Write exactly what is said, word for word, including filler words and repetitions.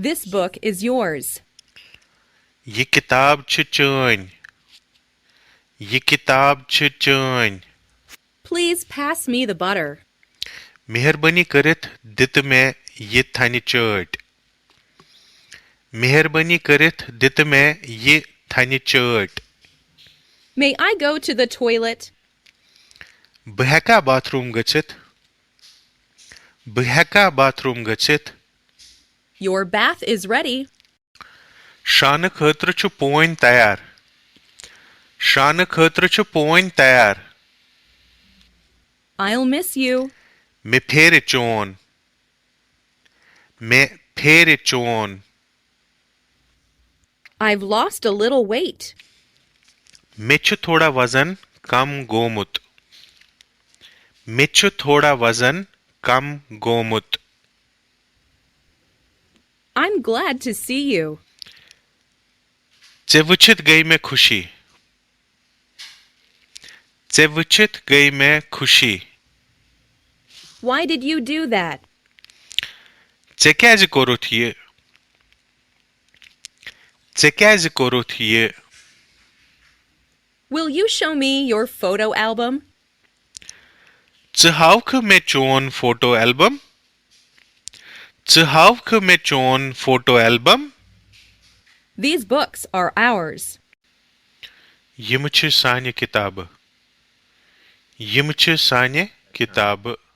This book is yours. یہِ کِتاب چھِ چٲنۍ۔ یہِ کِتاب چھِ چٲنۍ۔ Please pass me the butter. مہربٲنی کٔرِتھ دِ تہٕ مےٚ یہِ تھنہِ چٲٹۍ۔ مہربٲنی کٔرِتھ دِ تہٕ مےٚ یہِ تھنہِ چٲٹۍ۔ May I go to the toilet? بہٕ ہٮ۪کا باتھ روٗم گٔژھِتھ؟ بہٕ ہٮ۪کا باتھ روٗم گٔژھِتھ؟ Your bath is ready. شانہٕ خٲطرٕ چھُ پونۍ تیار۔ شانہٕ خٲطرٕ چھُ پونۍ تیار۔ I'll miss you. مےٚ پھیرِ چون۔ مےٚ پھیرِ چون۔ I've lost a little weight. مےٚ چھُ تھوڑا وزن کم گوٚمُت۔ مےٚ چھُ تھوڑا وزن کم گوٚمُت۔ I'm glad to see you. ژےٚ وٕچھِتھ گٔے مےٚ خوشی۔ ژےٚ وٕچھِتھ گٔے مےٚ خوشی۔ Why did you do that? ژےٚ کیٛازِ کوٚرُتھ یہِ؟ ژےٚ کیٛازِ کوٚرُتھ یہِ؟ Will you show me your photo album? ژٕ ہاوکھٕ مےٚ چون فوٹو البم؟ ژٕ ہاوکھٕ مےٚ چون photo album? These books are ours. یِم چھِ سانہِ کِتابہٕ۔ یِم چھِ سانہِ کِتابہٕ۔